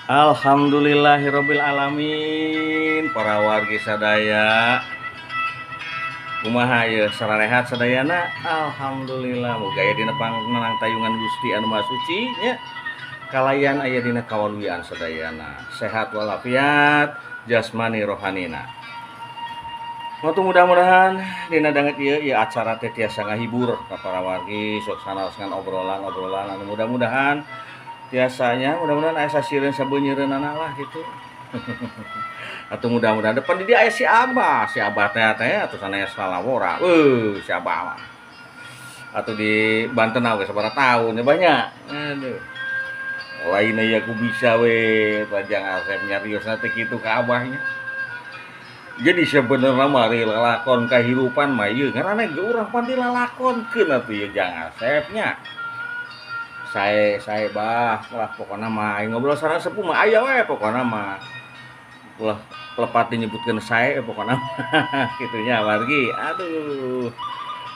Alhamdulillahirabbil alamin, para wargi sadaya, kumaha ieu, sararehat sadayana? Alhamdulillah, muga aya dina panangtayungan Gusti anu Maha Suci nya, kalayan aya dina kawaluyaan sadayana, sehat walafiat jasmani rohanina. Matu mudah-mudahan dina danget ieu ieu acara teh tiasa ngahibur ka para wargi, sok sanaos ngan obrolan-obrolan anu mudah-mudahan tiasanya, mudah-mudahan aya sasieureun sabeunyereunana lah gitu. Atau mudah-mudahan depan di dia aya si Abah, si Abah teh teh atuh sanes lalawora. Si Abah mah. Atau di Banten oge sabaraha tahun ya banyak. Aduh. Lain aya ku bisa we Jang Asep nyariosna teh kitu ka Abahnya. Jadi sebenarnya mah lalakon kahirupan mah ieu ngaranna ge urang pan dilalakonkeun atuh ieu, Jang Asep nya. Sae sae bah lah, pokona mah ngobrol sareng sepuh mah aya we, pokona mah ulah lepat dinyebutkeun sae, pokona kitu nya, wargi. Aduh,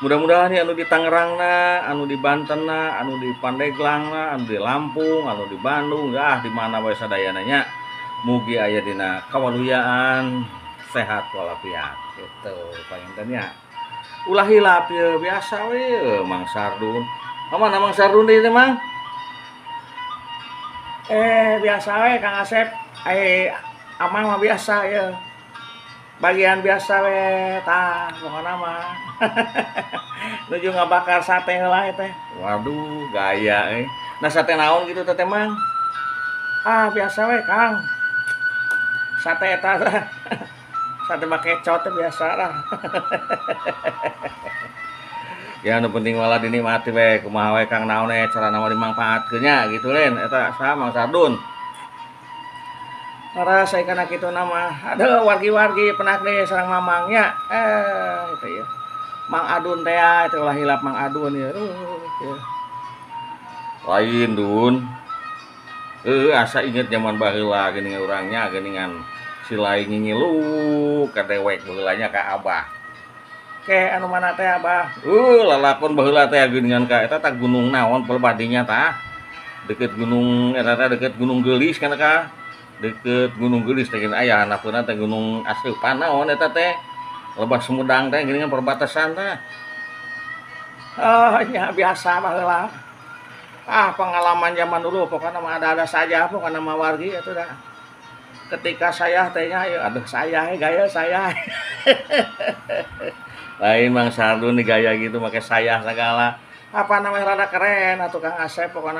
mudah-mudahan ya anu di Tangerangna, anu di Bantenna, anu di Pandeglangna, anu di Lampung, anu di Bandung, ah di mana wae sadayana nya, mugi aya dina kawaluyaan, sehat walafiat gitu panginten nya. Ulah hilap ye, biasa we Mang Sardun. Mana Mang Sardun deui teh, Mang? Biasa we, Kang Asep. Amang mah biasa ya. Bagian biasa we tah pokona mah. Nuju ngabakar sate heula teh. Waduh, gaya eh. Nah, sate naon gitu teh, Mang? Ah, biasa we, Kang. Sate eta teh. Sate bakecot teh biasa lah. Ya, nu penting malah dinikmati we, kumaha we Kang, naon we carana mah dimangpaatkeun nya gitu lain eta saha, Mang Sardun. Ngarasa kana kitu nama. Aduh, wargi-wargi, penak deh sareng mamangnya. Itu ya. Mang Adun teh ya, itu ulah hilap Mang Adun ya. Ya. Lain Dun. Asa inget zaman baheula geuning urangnya geuningan si lain ngingilu ka dewek baheulanya ka Abah. Ke anu mana teh, Abah? Lalakon baheula teh geuningan ka eta tah, gunung naon pelbadinya tah? Deket gunung eta teh, deket Gunung Geulis kana ka. Deket Gunung Geulis teh aya handapeunna teh Gunung Aseupan naon eta teh. Lebah Sumedang teh geuningan perbatasan teh. Oh, nya biasa baheula. Ah, pengalaman zaman dulu pokoknya mah ada-ada saja pokoknya mah, wargi, itu dah. Ketika saya tehnya ya, aduh, saya gaya saya. Lain Mang Sardun nih gaya gitu make saya segala. Apa namanya, rada keren atau Kang Asep pokoknya.